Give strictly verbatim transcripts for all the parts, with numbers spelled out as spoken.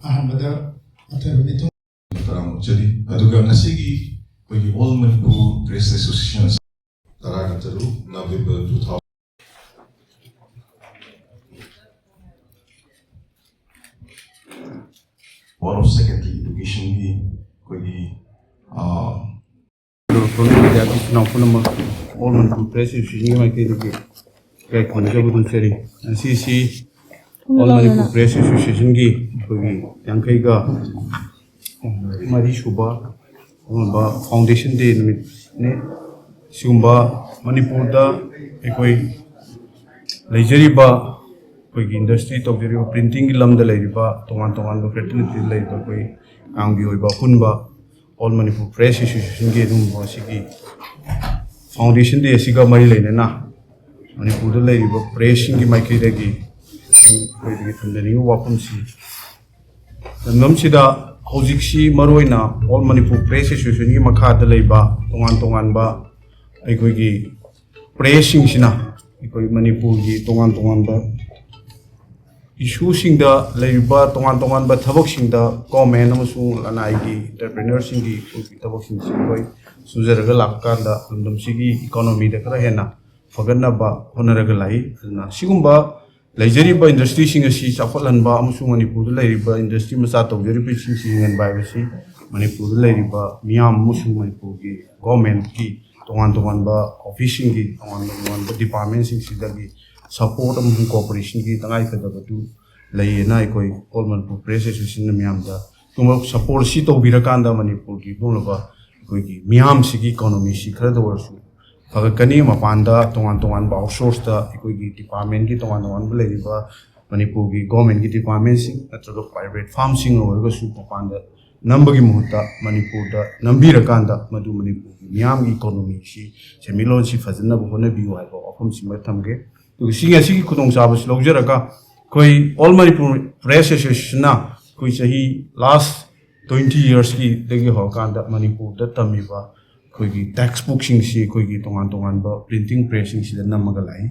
ꯑꯍꯥꯟꯕꯗ ꯑꯊꯣꯏꯕ ꯃꯤꯊꯨꯡ ꯇꯔꯥꯃꯨꯛ ꯆꯠꯂꯤ꯫ ꯑꯗꯨꯒ ꯉꯁꯤꯒꯤ ꯑꯩꯈꯣꯏꯒꯤ All Manipur Press Association ꯇꯔꯥꯒ ꯇꯔꯨꯛ November two thousand Board of Secondary Educationꯒꯤ ꯑꯩꯈꯣꯏꯒꯤ ꯑꯥ, ꯃꯤꯗꯤꯌꯥꯒꯤ ꯏꯆꯤꯟ ꯏꯅꯥꯎ ꯄꯨꯝꯅꯃꯛ All Manipur Press Associationꯒꯤ ꯃꯥꯏꯀꯩꯗꯒꯤ ꯏꯀꯥꯏ ꯈꯨꯝꯅꯖꯕ ꯎꯠꯆꯔꯤ꯫ ꯉꯁꯤꯁꯤ All Manipur Press Associationꯒꯤ ꯑꯩꯈꯣꯏꯒꯤ ꯌꯥꯡꯈꯩꯒ ꯃꯔꯤ ꯁꯨꯕ ꯑꯗꯨꯒꯨꯝꯕ Foundation Day ꯅꯨꯃꯤꯠꯅꯤ꯫ ꯁꯤꯒꯨꯝꯕ ꯃꯅꯤꯄꯨꯔꯗ ꯑꯩꯈꯣꯏ ꯂꯩꯖꯔꯤꯕ ꯑꯩꯈꯣꯏꯒꯤ industry ꯇꯧꯖꯔꯤꯕ printingꯒꯤ ꯂꯝꯗ ꯂꯩꯔꯤꯕ ꯇꯣꯉꯥꯟ ꯇꯣꯉꯥꯟꯕ fraternityꯗ ꯂꯩꯔꯤꯕ ꯑꯩꯈꯣꯏ ꯃꯌꯥꯝꯒꯤ ꯑꯣꯏꯕ ꯑꯄꯨꯟꯕ All Manipur Press Associationꯒꯤ ꯑꯗꯨꯒꯨꯝꯕ ꯑꯁꯤꯒꯤ Foundation Day ꯑꯁꯤꯒ ꯃꯔꯤ ꯂꯩꯅꯅ ꯃꯅꯤꯄꯨꯔꯗ ꯂꯩꯔꯤꯕ pressꯁꯤꯡꯒꯤ ꯃꯥꯏꯀꯩꯗꯒꯤ ꯑꯩꯈꯣꯏꯗꯒꯤ ꯊꯝꯖꯅꯤꯡꯕ ꯋꯥꯐꯝꯁꯤ, ꯂꯝꯗꯝꯁꯤꯗ ꯍꯧꯖꯤꯛꯁꯤ ꯃꯔꯨꯑꯣꯏꯅ All Manipur Press Associationꯒꯤ ꯃꯈꯥꯗ ꯂꯩꯕ ꯇꯣꯉꯥꯟ ꯇꯣꯉꯥꯟꯕ ꯑꯩꯈꯣꯏꯒꯤ pressꯁꯤꯡꯁꯤꯅ ꯑꯩꯈꯣꯏ ꯃꯅꯤꯄꯨꯔꯒꯤ ꯇꯣꯉꯥꯟ ꯇꯣꯉꯥꯟꯕ issueꯁꯤꯡꯗ ꯂꯩꯔꯤꯕ ꯇꯣꯉꯥꯟ ꯇꯣꯉꯥꯟꯕ ꯊꯕꯛꯁꯤꯡꯗ government ꯑꯃꯁꯨꯡ ꯂꯅꯥꯏꯒꯤ entrepreneurꯁꯤꯡꯒꯤ ꯑꯩꯈꯣꯏꯒꯤ ꯊꯕꯛꯁꯤꯡꯁꯤ ꯑꯩꯈꯣꯏ ꯁꯨꯖꯔꯒ ꯂꯥꯛꯄ ꯀꯥꯟꯗ ꯂꯝꯗꯝꯁꯤꯒꯤ economyꯗ ꯈꯔ ꯍꯦꯟꯅ ꯐꯒꯠꯅꯕ ꯍꯣꯠꯅꯔꯒ ꯂꯥꯛꯏ꯫ ꯑꯗꯨꯅ ꯁꯤꯒꯨꯝꯕ ꯂꯩꯖꯔꯤꯕ industryꯁꯤꯡ ꯑꯁꯤ ꯆꯥꯎꯈꯠꯍꯟꯕ ꯑꯃꯁꯨꯡ ꯃꯅꯤꯄꯨꯔꯗ ꯂꯩꯔꯤꯕ industry ꯃꯆꯥ ꯇꯧꯖꯔꯤꯕꯁꯤꯡꯁꯤ ꯍꯤꯡꯍꯟꯕ ꯍꯥꯏꯕꯁꯤ ꯃꯅꯤꯄꯨꯔꯗ ꯂꯩꯔꯤꯕ ꯃꯤꯌꯥꯝ ꯑꯃꯁꯨꯡ ꯃꯅꯤꯄꯨꯔꯒꯤ governmentꯀꯤ ꯇꯣꯉꯥꯟ ꯇꯣꯉꯥꯟꯕ officeꯁꯤꯡꯒꯤ ꯇꯣꯉꯥꯟ ꯇꯣꯉꯥꯟꯕ departmentꯁꯤꯡꯁꯤꯗꯒꯤ support ꯑꯃꯁꯨꯡ cooperationꯒꯤ ꯇꯉꯥꯏꯐꯗꯕꯗꯨ ꯂꯩꯌꯦꯅ ꯑꯩꯈꯣꯏ All Manipur Press Associationꯅ ꯃꯌꯥꯝꯗ ꯁꯤꯒꯨꯝꯕ support ꯑꯁꯤ ꯇꯧꯕꯤꯔꯀꯥꯟꯗ ꯃꯅꯤꯄꯨꯔꯒꯤ ꯂꯨꯡꯂꯕ ꯑꯩꯈꯣꯏꯒꯤ ꯃꯤꯌꯥꯝꯁꯤꯒꯤ economyꯁꯤ ꯈꯔꯗ ꯑꯣꯏꯔꯁꯨ ꯐꯒꯠꯀꯅꯤ꯫ ꯃꯄꯥꯟꯗ ꯇꯣꯉꯥꯟ ꯇꯣꯉꯥꯟꯕ outsourceꯇ ꯑꯩꯈꯣꯏꯒꯤ departmentꯀꯤ ꯇꯣꯉꯥꯟ ꯇꯣꯉꯥꯟꯕ ꯂꯩꯔꯤꯕ ꯃꯅꯤꯄꯨꯔꯒꯤ governmentꯀꯤ departmentꯁꯤꯡ ꯅꯠꯇ꯭ꯔꯒ private firmꯁꯤꯡ ꯑꯣꯏꯔꯒꯁꯨ ꯃꯄꯥꯟꯗ ꯅꯝꯕꯒꯤ ꯃꯍꯨꯠꯇ ꯃꯅꯤꯄꯨꯔꯗ ꯅꯝꯕꯤꯔꯀꯥꯟꯗ ꯃꯗꯨ ꯃꯅꯤꯄꯨꯔꯒꯤ ꯃꯤꯌꯥꯝꯒꯤ economyꯁꯤ, ꯁꯦꯟꯃꯤꯠꯂꯣꯟꯁꯤ ꯐꯖꯅꯕ ꯍꯣꯠꯅꯕꯤꯌꯨ ꯍꯥꯏꯕ ꯋꯥꯐꯝꯁꯤꯃ ꯊꯝꯒꯦ꯫ ꯑꯗꯨꯒ ꯁꯤꯒꯤ, ꯑꯁꯤꯒꯤ ꯈꯨꯗꯣꯡꯆꯥꯕꯁꯤ ꯂꯧꯖꯔꯒ ꯑꯩꯈꯣꯏ All Manipur Press Associationꯅ ꯑꯩꯈꯣꯏ ꯆꯍꯤ last twenty yearsꯀꯤꯗꯒꯤ ꯍꯧꯔꯀꯥꯟꯗ ꯃꯅꯤꯄꯨꯔꯗ ꯇꯝꯃꯤꯕ ꯑꯩꯈꯣꯏꯒꯤ ꯇꯦꯛꯁ ꯕꯨꯛꯁꯤꯡꯁꯤ ꯑꯩꯈꯣꯏꯒꯤ ꯇꯣꯉꯥꯟ ꯇꯣꯉꯥꯟꯕ ꯄ꯭ꯔꯤꯟꯇꯤꯡ ꯄ꯭ꯔꯦꯁꯁꯤꯡꯁꯤꯗ ꯅꯝꯃꯒ ꯂꯥꯛꯏ꯫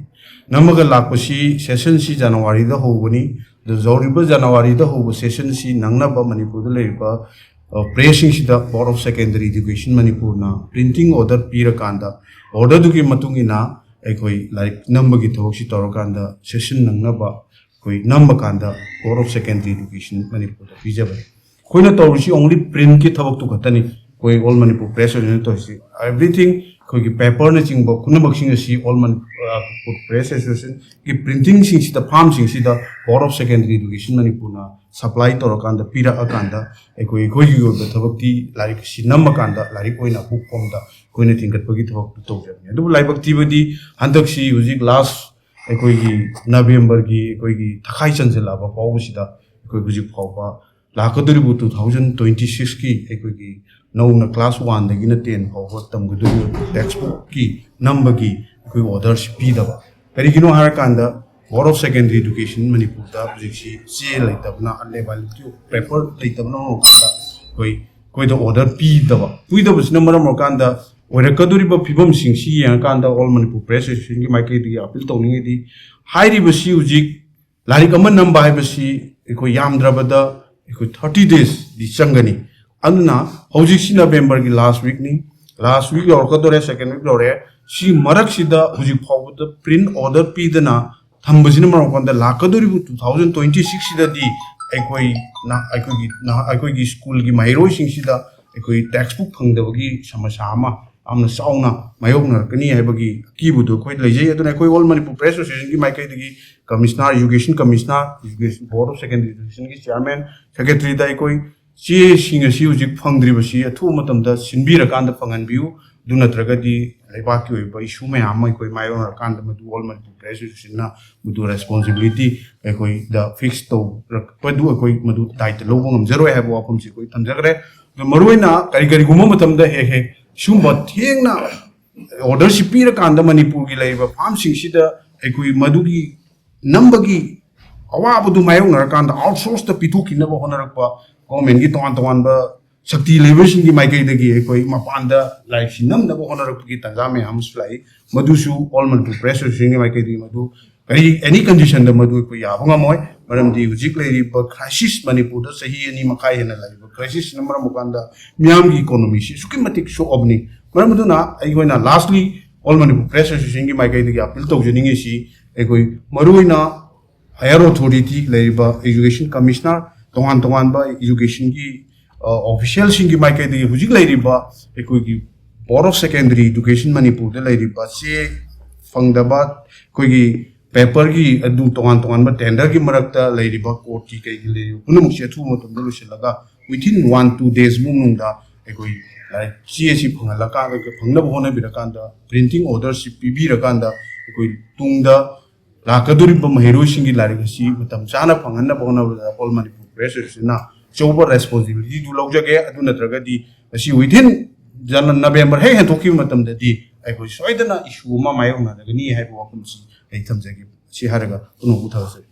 ꯅꯝꯃꯒ ꯂꯥꯛꯄꯁꯤ ꯁꯦꯁꯟꯁꯤ ꯖꯅꯋꯥꯔꯤꯗ ꯍꯧꯕꯅꯤ꯫ ꯑꯗꯣ ꯍꯧꯔꯤꯕ ꯖꯅꯋꯥꯔꯤꯗ ꯍꯧꯕ ꯁꯦꯁꯟꯁꯤ ꯅꯪꯅꯕ ꯃꯅꯤꯄꯨꯔꯗ ꯂꯩꯔꯤꯕ ꯄ꯭ꯔꯦꯁꯁꯤꯡꯁꯤꯗ ꯕꯣꯔꯗ ꯑꯣꯐ ꯁꯦꯀꯦꯟꯗꯔꯤ ꯏꯗꯨꯀꯦꯁꯟ ꯃꯅꯤꯄꯨꯔꯅ ꯄ꯭ꯔꯤꯟꯇꯤꯡ ꯑꯣꯔꯗꯔ ꯄꯤꯔꯀꯥꯟꯗ, ꯑꯣꯔꯗꯔꯗꯨꯒꯤ ꯃꯇꯨꯡ ꯏꯟꯅ ꯑꯩꯈꯣꯏ ꯂꯥꯏꯔꯤꯛ ꯅꯝꯕꯒꯤ ꯊꯕꯛꯁꯤ ꯇꯧꯔꯀꯥꯟꯗ ꯁꯦꯁꯟ ꯅꯪꯅꯕ ꯑꯩꯈꯣꯏ ꯅꯝꯕ ꯀꯥꯟꯗ ꯕꯣꯔꯗ ꯑꯣꯐ ꯁꯦꯀꯦꯟꯗꯔꯤ ꯏꯗꯨꯀꯦꯁꯟ ꯃꯅꯤꯄꯨꯔꯗ ꯄꯤꯖꯕꯅꯤ꯫ ꯑꯩꯈꯣꯏꯅ ꯇꯧꯔꯤꯁꯤ ꯑꯣꯡꯂꯤ ꯄ꯭ꯔꯤꯟꯠꯀꯤ ꯊꯕꯛꯇꯨ ꯈꯛꯇꯅꯤ꯫ ꯑꯩꯈꯣꯏ ꯑꯣꯜ ꯃꯅꯤꯄꯨꯔ ꯄ꯭ꯔꯦꯁ ꯑꯦꯁꯣꯁꯤꯌꯦꯁꯟ ꯇꯧꯔꯤꯁꯤ ꯑꯦꯕ꯭ꯔꯤꯊꯤꯡ ꯑꯩꯈꯣꯏꯒꯤ ꯄꯦꯄꯔꯅꯆꯤꯡꯕ ꯄꯨꯝꯅꯃꯛꯁꯤꯡ ꯑꯁꯤ ꯑꯣꯜ ꯃꯅꯤꯄꯨꯔ ꯄ꯭ꯔꯦꯁ ꯑꯦꯁꯣꯁꯤꯌꯦꯁꯟꯒꯤ ꯄ꯭ꯔꯤꯟꯇꯤꯡꯁꯤꯡꯁꯤꯗ, ꯐꯥꯔꯝꯁꯤꯡꯁꯤꯗ ꯕꯣꯔꯗ ꯑꯣꯐ ꯁꯦꯀꯦꯟꯗꯔꯤ ꯏꯗꯨꯀꯦꯁꯟ ꯃꯅꯤꯄꯨꯔꯅ ꯁꯄ꯭ꯂꯥꯏ ꯇꯧꯔꯀꯥꯟꯗ ꯄꯤꯔꯛꯑꯀꯥꯟꯗ ꯑꯩꯈꯣꯏ ꯑꯩꯈꯣꯏꯒꯤ ꯑꯣꯏꯕ ꯊꯕꯛꯇꯤ ꯂꯥꯏꯔꯤꯛ ꯑꯁꯤ ꯅꯝꯃꯀꯥꯟꯗ ꯂꯥꯏꯔꯤꯛ ꯑꯣꯏꯅ ꯕꯨꯛ ꯐꯣꯝꯗ ꯑꯩꯈꯣꯏꯅ ꯊꯤꯡꯒꯠꯄꯒꯤ ꯊꯕꯛꯇꯨ ꯇꯧꯖꯕꯅꯤ꯫ ꯑꯗꯨꯕꯨ ꯂꯥꯏꯕꯛ ꯊꯤꯕꯗꯤ ꯍꯟꯗꯛꯁꯤ ꯍꯧꯖꯤꯛ ꯂꯥꯁ ꯑꯩꯈꯣꯏꯒꯤ ꯅꯕꯦꯝꯕꯔꯒꯤ ꯑꯩꯈꯣꯏꯒꯤ ꯊꯈꯥꯏ ꯆꯟꯁꯤꯜꯂꯛꯑꯕ ꯐꯥꯎꯕꯁꯤꯗ ꯑꯩꯈꯣꯏ ꯍꯧꯖꯤꯛ ꯐꯥꯎꯕ ꯂꯥꯛꯀꯗꯧꯔꯤꯕ ꯇꯨ ꯊꯥꯎꯖꯟ ꯇ꯭ꯋꯦꯟꯇꯤ ꯁꯤꯛꯁꯀꯤ ꯑꯩꯈꯣꯏꯒꯤ ꯅꯧꯅ ꯀ꯭ꯂꯥꯁ ꯋꯥꯟꯗꯒꯤꯅ ꯇꯦꯟ ꯐꯥꯎꯕ ꯇꯝꯒꯗꯧꯔꯤꯕ ꯇꯦꯛꯁ ꯕꯨꯛꯀꯤ ꯅꯝꯕꯒꯤ ꯑꯩꯈꯣꯏ ꯑꯣꯔꯗꯔꯁꯤ ꯄꯤꯗꯕ꯫ ꯀꯔꯤꯒꯤꯅꯣ ꯍꯥꯏꯔꯀꯥꯟꯗ ꯕꯣꯔꯗ ꯑꯣꯐ ꯁꯦꯀꯦꯟꯗꯔꯤ ꯏꯗꯨꯀꯦꯁꯟ ꯃꯅꯤꯄꯨꯔꯗ ꯍꯧꯖꯤꯛꯁꯤ ꯆꯦ ꯂꯩꯇꯕꯅ, ꯑꯟꯑꯦꯕꯥꯏꯂꯦꯕꯤꯂꯤꯇꯤ ꯑꯣꯐ ꯄꯦꯄꯔ ꯂꯩꯇꯕꯅ ꯃꯔꯝ ꯑꯣꯏꯔꯀꯥꯟꯗ ꯑꯩꯈꯣꯏ ꯑꯩꯈꯣꯏꯗ ꯑꯣꯔꯗꯔ ꯄꯤꯗꯕ꯫ ꯄꯤꯗꯕꯁꯤꯅ ꯃꯔꯝ ꯑꯣꯏꯔꯀꯥꯟꯗ ꯑꯣꯏꯔꯛꯀꯗꯧꯔꯤꯕ ꯐꯤꯕꯝꯁꯤꯡꯁꯤ ꯌꯦꯡꯉꯀꯥꯟꯗ ꯑꯣꯜ ꯃꯅꯤꯄꯨꯔ ꯄ꯭ꯔꯦꯁ ꯑꯦꯁꯣꯁꯤꯌꯦꯁꯟꯒꯤ ꯃꯥꯏꯀꯩꯗꯒꯤ ꯑꯄꯤꯜ ꯇꯧꯅꯤꯡꯉꯤꯗꯤ, ꯍꯥꯏꯔꯤꯕꯁꯤ ꯍꯧꯖꯤꯛ ꯂꯥꯏꯔꯤꯛ ꯑꯃ ꯅꯝꯕ ꯍꯥꯏꯕꯁꯤ ꯑꯩꯈꯣꯏ ꯌꯥꯝꯗ꯭ꯔꯕꯗ ꯑꯩꯈꯣꯏ ꯊꯥꯔꯇꯤ ꯗꯦꯖꯗꯤ ꯆꯪꯒꯅꯤ꯫ ꯑꯗꯨꯅ ꯍꯧꯖꯤꯛꯁꯤ ꯅꯕꯦꯝꯕꯔꯒꯤ ꯂꯥꯁ ꯋꯤꯛꯅꯤ꯫ ꯂꯥꯁ ꯋꯤꯛ ꯌꯧꯔꯛꯀꯗꯧꯔꯦ, ꯁꯦꯀꯦꯟ ꯋꯤꯛ ꯌꯧꯔꯛꯑꯦ꯫ ꯁꯤ ꯃꯔꯛꯁꯤꯗ ꯍꯧꯖꯤꯛ ꯐꯥꯎꯕꯗ ꯄ꯭ꯔꯤꯟꯠ ꯑꯣꯔꯗꯔ ꯄꯤꯗꯅ ꯊꯝꯕꯁꯤꯅ ꯃꯔꯝ ꯑꯣꯏꯔꯀꯥꯟꯗ ꯂꯥꯛꯀꯗꯧꯔꯤꯕ ꯇꯨ ꯊꯥꯎꯖꯟ ꯇ꯭ꯋꯦꯟꯇꯤ ꯁꯤꯛꯁꯁꯤꯗꯗꯤ ꯑꯩꯈꯣꯏ ꯅ-, ꯑꯩꯈꯣꯏꯒꯤ ꯅ-, ꯑꯩꯈꯣꯏꯒꯤ ꯁ꯭ꯀꯨꯜꯒꯤ ꯃꯍꯩꯔꯣꯏꯁꯤꯡꯁꯤꯗ ꯑꯩꯈꯣꯏ ꯇꯦꯛꯁ ꯕꯨꯛ ꯐꯪꯗꯕꯒꯤ ꯁꯃꯁ꯭ꯌꯥ ꯑꯃ ꯌꯥꯝꯅ ꯆꯥꯎꯅ ꯃꯥꯌꯣꯛꯅꯔꯛꯀꯅꯤ ꯍꯥꯏꯕꯒꯤ ꯑꯀꯤꯕꯗꯨ ꯑꯩꯈꯣꯏ ꯂꯩꯖꯩ꯫ ꯑꯗꯨꯅ ꯑꯩꯈꯣꯏ ꯑꯣꯜ ꯃꯅꯤꯄꯨꯔ ꯄ꯭ꯔꯦꯁ ꯑꯦꯁꯣꯁꯤꯌꯦꯁꯟꯒꯤ ꯃꯥꯏꯀꯩꯗꯒꯤ commissioner, education commissioner, education, board of secondary ꯏꯗꯨꯀꯦꯁꯟꯒꯤ ꯆꯤꯌꯔꯃꯦꯟ, ꯁꯦꯀ꯭ꯔꯦꯇꯔꯤꯗ ꯑꯩꯈꯣꯏ ꯆꯦꯁꯤꯡ ꯑꯁꯤ ꯍꯧꯖꯤꯛ ꯐꯪꯗ꯭ꯔꯤꯕꯁꯤ ꯑꯊꯨꯕ ꯃꯇꯝꯗ ꯁꯤꯟꯕꯤꯔꯀꯥꯟꯗ ꯐꯪꯍꯟꯕꯤꯌꯨ꯫ ꯑꯗꯨ ꯅꯠꯇ꯭ꯔꯒꯗꯤ ꯂꯩꯕꯥꯛꯀꯤ ꯑꯣꯏꯕ ꯏꯁꯨ ꯃꯌꯥꯝ ꯑꯃ ꯑꯩꯈꯣꯏ ꯃꯥꯌꯣꯛꯅꯔꯀꯥꯟꯗ ꯃꯗꯨ ꯑꯣꯜ ꯃꯅꯤꯄꯨꯔ ꯄ꯭ꯔꯦꯁ ꯑꯦꯁꯣꯁꯤꯌꯦꯁꯟꯅ ꯃꯗꯨ ꯔꯦꯁꯄꯣꯟꯁꯤꯕꯤꯂꯤꯇꯤ ꯑꯩꯈꯣꯏꯗ ꯐꯤꯛꯁ ꯇꯧꯔꯛꯄꯗꯨ ꯑꯩꯈꯣꯏ ꯃꯗꯨ ꯗꯥꯏꯇ ꯂꯧꯕ ꯉꯝꯖꯔꯣꯏ ꯍꯥꯏꯕ ꯋꯥꯐꯝꯁꯤ ꯑꯩꯈꯣꯏ ꯊꯝꯖꯈ꯭ꯔꯦ꯫ ꯑꯗꯨ ꯃꯔꯨꯑꯣꯏꯅ ꯀꯔꯤ ꯀꯔꯤꯒꯨꯝꯕ ꯃꯇꯝꯗ ꯍꯦꯛ ꯍꯦꯛ ꯁꯤꯒꯨꯝꯕ ꯊꯦꯡꯅ ꯑꯣꯔꯗꯔꯁꯤ ꯄꯤꯔꯀꯥꯟꯗ ꯃꯅꯤꯄꯨꯔꯒꯤ ꯂꯩꯔꯤꯕ ꯐꯥꯔꯝꯁꯤꯡꯁꯤꯗ ꯑꯩꯈꯣꯏ ꯃꯗꯨꯒꯤ ꯅꯝꯕꯒꯤ ꯑꯋꯥꯕꯗꯨ ꯃꯥꯌꯣꯛꯅꯔꯀꯥꯟꯗ ꯑꯥꯎꯠꯁꯣꯔꯁꯇ ꯄꯤꯊꯣꯛꯈꯤꯅꯕ ꯍꯣꯠꯅꯔꯛꯄ ꯒꯣꯔꯃꯦꯟꯒꯤ ꯇꯣꯉꯥꯟ ꯇꯣꯉꯥꯟꯕ ꯁꯛꯇꯤ ꯂꯩꯕꯁꯤꯡꯒꯤ ꯃꯥꯏꯀꯩꯗꯒꯤ ꯑꯩꯈꯣꯏ ꯃꯄꯥꯟꯗ ꯂꯥꯏꯔꯤꯛꯁꯤ ꯅꯝꯅꯕ ꯍꯣꯠꯅꯔꯛꯄꯒꯤ ꯇꯥꯟꯖꯥ ꯃꯌꯥꯝ ꯑꯃꯁꯨ ꯂꯥꯛꯏ꯫ ꯃꯗꯨꯁꯨ All Manipur Press Associationꯒꯤ ꯃꯥꯏꯀꯩꯗꯒꯤ ꯃꯗꯨ ꯀꯔꯤ, any conditionꯗ ꯃꯗꯨ ꯑꯩꯈꯣꯏ ꯌꯥꯕ ꯉꯝꯃꯣꯏ꯫ ꯃꯔꯝꯗꯤ ꯍꯧꯖꯤꯛ ꯂꯩꯔꯤꯕ crisis, ꯃꯅꯤꯄꯨꯔꯗ ꯆꯍꯤ ꯑꯅꯤ ꯃꯈꯥꯏ ꯍꯦꯟꯅ ꯂꯩꯔꯤꯕ crisisꯅ ꯃꯔꯝ ꯑꯣꯏꯀꯥꯟꯗ ꯃꯤꯌꯥꯝꯒꯤ economyꯁꯤ ꯑꯁꯨꯛꯀꯤ ꯃꯇꯤꯛ ꯁꯣꯛꯑꯕꯅꯤ꯫ ꯃꯔꯝ ꯑꯗꯨꯅ ꯑꯩꯈꯣꯏꯅ lastly All Manipur Press Associationꯒꯤ ꯃꯥꯏꯀꯩꯗꯒꯤ appeal ꯇꯧꯖꯅꯤꯡꯉꯤꯁꯤ, ꯑꯩꯈꯣꯏ ꯃꯔꯨꯑꯣꯏꯅ higher authority ꯂꯩꯔꯤꯕ education commissioner, ꯇꯣꯉꯥꯟ ꯇꯣꯉꯥꯟꯕ educationꯒꯤ officialꯁꯤꯡꯒꯤ ꯃꯥꯏꯀꯩꯗꯒꯤ ꯍꯧꯖꯤꯛ ꯂꯩꯔꯤꯕ ꯑꯩꯈꯣꯏꯒꯤ Board of Secondary Education ꯃꯅꯤꯄꯨꯔꯗ ꯂꯩꯔꯤꯕ ꯆꯦ ꯐꯪꯗꯕ, ꯑꯩꯈꯣꯏꯒꯤ paperꯒꯤ ꯑꯗꯨ ꯇꯣꯉꯥꯟ ꯇꯣꯉꯥꯟꯕ tenderꯒꯤ ꯃꯔꯛꯇ ꯂꯩꯔꯤꯕ courtꯀꯤ ꯀꯩꯒꯤ ꯂꯩꯔꯤꯕ ꯄꯨꯝꯅꯃꯛꯁꯦ ꯑꯊꯨꯕ ꯃꯇꯝꯗ ꯂꯣꯏꯁꯤꯜꯂꯒ within one two days ꯃꯅꯨꯡꯗ ꯑꯩꯈꯣꯏ ꯂꯥꯏꯔꯤꯛ ꯆꯦ ꯑꯁꯤ ꯐꯪꯍꯜꯂꯀꯥꯟꯗ, ꯐꯪꯅꯕ ꯍꯣꯠꯅꯕꯤꯔꯀꯥꯟꯗ printing orderꯁꯤ ꯄꯤꯕꯤꯔꯀꯥꯟꯗ ꯑꯩꯈꯣꯏ ꯇꯨꯡꯗ ꯂꯥꯛꯀꯗꯧꯔꯤꯕ ꯃꯍꯩꯔꯣꯏꯁꯤꯡꯒꯤ ꯂꯥꯏꯔꯤꯛ ꯑꯁꯤ ꯃꯇꯝ ꯆꯥꯅ ꯐꯪꯍꯟꯅꯕ ꯍꯣꯠꯅꯕꯗ All Manipur Press Associationꯅ ꯑꯆꯧꯕ responsibilityꯗꯨ ꯂꯧꯖꯒꯦ꯫ ꯑꯗꯨ ꯅꯠꯇ꯭ꯔꯒꯗꯤ ꯉꯁꯤ within November ꯍꯦꯛ ꯍꯦꯟꯗꯣꯛꯈꯤꯕ ꯃꯇꯝꯗꯗꯤ ꯑꯩꯈꯣꯏ ꯁꯣꯏꯗꯅ issue ꯑꯃ ꯃꯥꯌꯣꯛꯅꯔꯒꯅꯤ ꯍꯥꯏꯕ ꯋꯥꯐꯝꯁꯤ ꯑꯩ ꯊꯝꯖꯒꯦ꯫ ꯁꯤ ꯍꯥꯏꯔꯒ ꯄꯨꯝꯅꯃꯛꯄꯨ ꯊꯥꯒꯠꯆꯔꯤ꯫